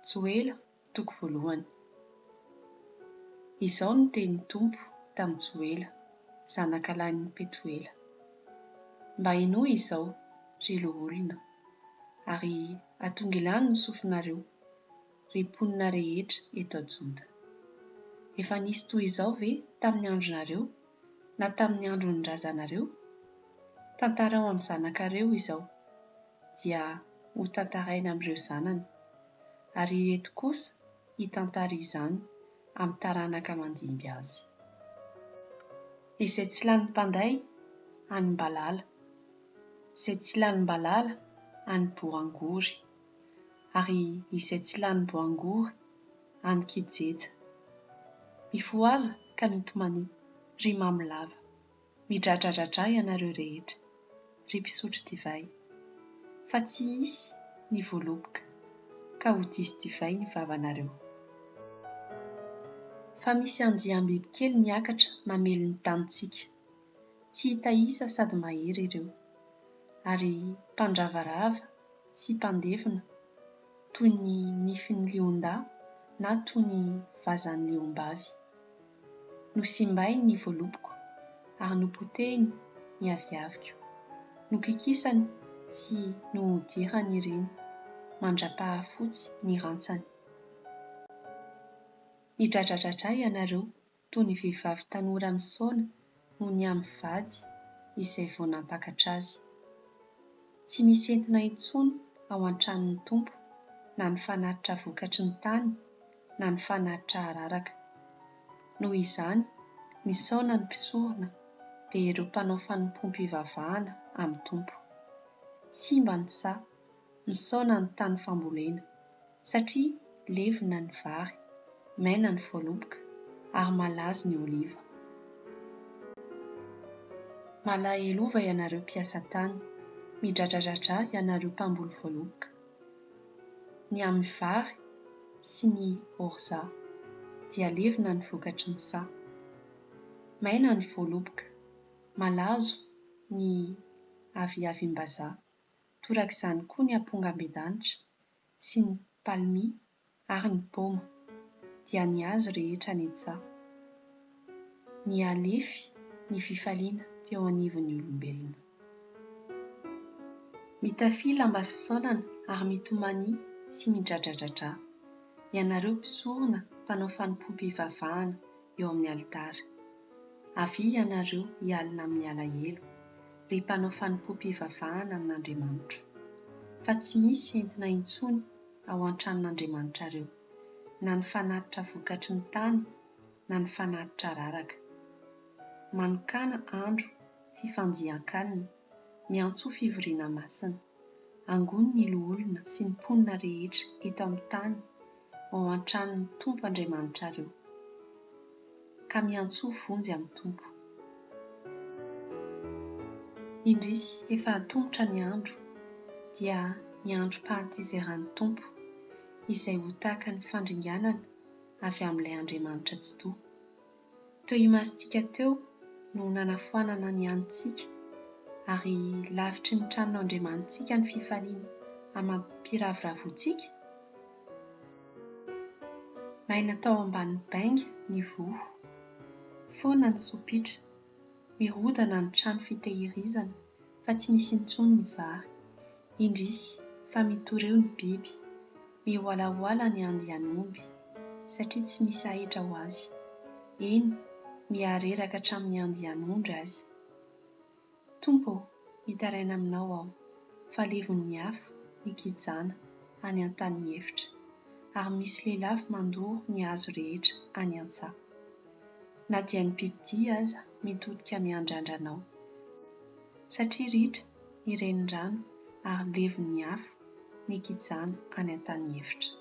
Joela toko voalohany. Izao no tenin'ny Tompo tamin'i Joela, zanakalahin'i Petoela. Mba henoy izao, ry loholona, ary atongilano ny sofinareo, ry mponina rehetra eto Joda. Efa nisy toy izao ve tamin'ny andronareo na tamin'ny andron'ny razanareo? Tantarao amin'ny zanakareo izao, dia hotantaraina amin'ireo zanany, ary ireto kosa hitantara izany amin'ny taranaka mandimby azy. Izay tsy lanin'ny mpanday, hanim-balala, izay tsy lanim-balala, hanim-boangory, ary izay tsy lanim-boangory, hanin-kijeja. Mifohaza ka mitomania, ry mamo lava. Midradradradrà ianareo rehetra, ry mpisotro divay, fa tsy hisy ny voaloboka, ka ho diso divay ny vavanareo. Fa misy andiam-bibikely miakatra mamely ny tanintsika. Tsy hita isa sady mahery ireo, ary mpandravarava sy mpandevona toy ny nifin'ny lion-dahy na toy ny vazan'ny liom-bavy. Nosimbainy ny voaloboko ary nopotehiny ny aviaviko. Nokikisany sy nohodirany ireny mandra-pahafotsy ny rantsany. Midradradradra ianareo toy ny vehivavy tanora misaona noho ny amin'ny vady izay vao nampakatra azy. Tsy misy entina intsony ao an-tranon'ny Tompo na ny fanatitra vokatry ny tany na ny fanatitra araraka. Noho izany, misaona ny mpisorona, dia ireo mpanao fanompoam-pivavahana amin'ny Tompo. Simba ny saha, misaona ny tany fambolena, satria levona ny vary, maina ny voaloboka, ary malazo ny oliva. Malahelova ianareo mpiasa tany, midradradradrà ianareo mpamboly voaloboka. Ny amin'ny vary sy ny ôrza dia levona ny vokatry ny saha. Maina ny voaloboka, malazo ny aviavim-bazaha, torak'izany koa ny ampongambedanitra sy ny palmie ary ny paoma, dia ny hazo rehetra any an-tsaha. Nihalefy ny fifaliana teo anivon'ny olombelona. Mitafia lamba fisaonana ary mitomania sy midradradradrà, ianareo mpisorona mpanao fanompoam-pivavahana eo amin'ny alitara. Avia ianareo hialona amin'ny alahelo, ry mpanao fanompoam-pivavahana amin'Andriamanitro. Fa tsy misy entina intsony ao an-tranon'Andriamanitrareo, na ny fanatitra vokatry ny tany na ny fanatitra raraka. Manokàna andro fifanjian-kanina, miantsoa fivoriana masina. Angony ny loholona sy ny mponina rehetra eto amin'ny tany ho ao an-tranon'ny Tompo Andriamanitrareo, ka miantsoa vonjy amin'ny Tompo. Indrisy, efa antomotra ny andro, dia ny androm-pahatezeran'ny Tompo, izay ho tahaka ny fandringanana avy amin'ilay Andriamanitra Tsitoha. Teo imasontsika teo no nanafoanana ny hanintsika, ary lavitry ny tranon'Andriamanitsika ny fifaliana amam-piravoravoantsika? Maina tao ambanin'ny bainga ny voho. Foana ny sopitra. Mirodana ny trano fitehirizana fa tsy misy intsony ny vary. Indrisy fa mitoreo ny biby. Mihoalahoala ny andian'omby satria tsy misy ahitra ho azy. Eny, mihareraka hatramin'ny andian'ondry aza. Tompo ô, mitaraina aminao aho, fa levon'ny afo ny kijana any an-taniefitra, ary misy lelafo mandoro ny hazo rehetra any an-tsaha. Na dia ny bibidia aza mitodika miandrandra anao, satria ritra ny renirano ary levon'ny afo ny kijana any an-taniefitra.